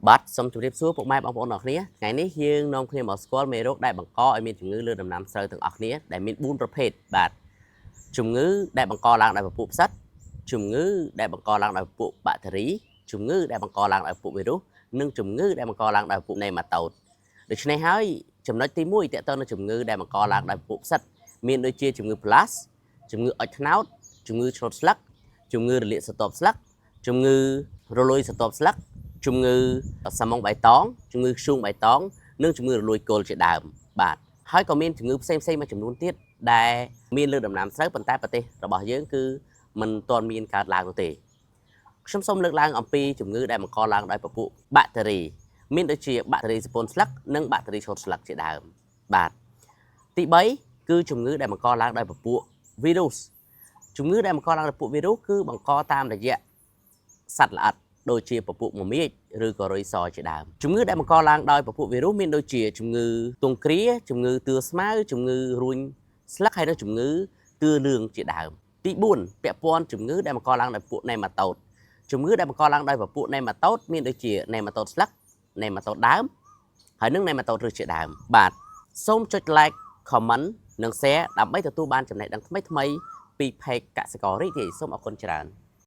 បាទសូមជម្រាបសួរពុកម៉ែបងប្អូនអរគ្នាថ្ងៃនេះយើងនាំគ្នាមកស្គាល់មេរោគដែលបង្កឲ្យមានជំងឺលើដំណាំស្រូវទាំងអស់គ្នាដែលមាន4ប្រភេទបាទជំងឺដែលបង្កឡើងដោយពពួកផ្សិតជំងឺដែលបង្កឡើងដោយពពួកបាក់តេរីជំងឺដែលបង្កឡើងដោយពពួកវីរុសនិងជំងឺដែលបង្កឡើងដោយពពួកនេម៉ាតូតដូច្នេះហើយចំណុចទី1តើតើនៅជំងឺដែលបង្កឡើងដោយពពួកផ្សិតមានដូចជាជំងឺ blast ជំងឺអុចត្នោតជំងឺឆ្លុតស្លឹកជំងឺរលាកស្រទាប់ស្លឹកជំងឺរលួយស្រទាប់ស្លឹក ជំងឺសាម៉ុងបៃតងជំងឺធ្យូងបៃតងនិងជំងឺរលួយគល់ជាដើមបាទហើយក៏មានជំងឺផ្សេងផ្សេងៗមួយចំនួនទៀតដែលមានលើដំណាំស្រូវប៉ុន្តែប្រទេសរបស់យើងគឺមិនទាន់មានកើតឡើងនោះទេខ្ញុំសូមលើកឡើងអំពីជំងឺដែលបង្កឡើងដោយពពួកបាក់តេរីមានដូចជាបាក់តេរីសពូនស្លឹកនិងបាក់តេរីឆូតស្លឹកជាដើមបាទទី3គឺជំងឺដែលបង្កឡើងដោយពពួកវីរុសជំងឺដែលបង្កឡើងដោយពពួកវីរុសគឺបង្កតាមរយៈសត្វល្អិតដូចជាពពួកមមាចឬក៏រុយសជាដើមជំងឺដែលបង្កឡើងដោយពពួកវីរុសមានដូចជាជំងឺទង់គ្រាជំងឺទឿស្មៅជំងឺរួញស្លឹកហើយនិងជំងឺទឿលឿងជាដើមទី4ពាក់ព័ន្ធជំងឺដែលបង្កឡើងដោយពួកនេម៉ាតូតជំងឺដែលបង្កឡើងដោយពពួកនេម៉ាតូតមានដូចជានេម៉ាតូតស្លឹកនេម៉ាតូតដើមហើយនិងនេម៉ាតូតឫសជាដើមបាទសូមចុច like comment និង share ដើម្បីទទួលបានចំណេះដឹងថ្មីៗពី page កសិកររីករាយសូមអរគុណច្រើន។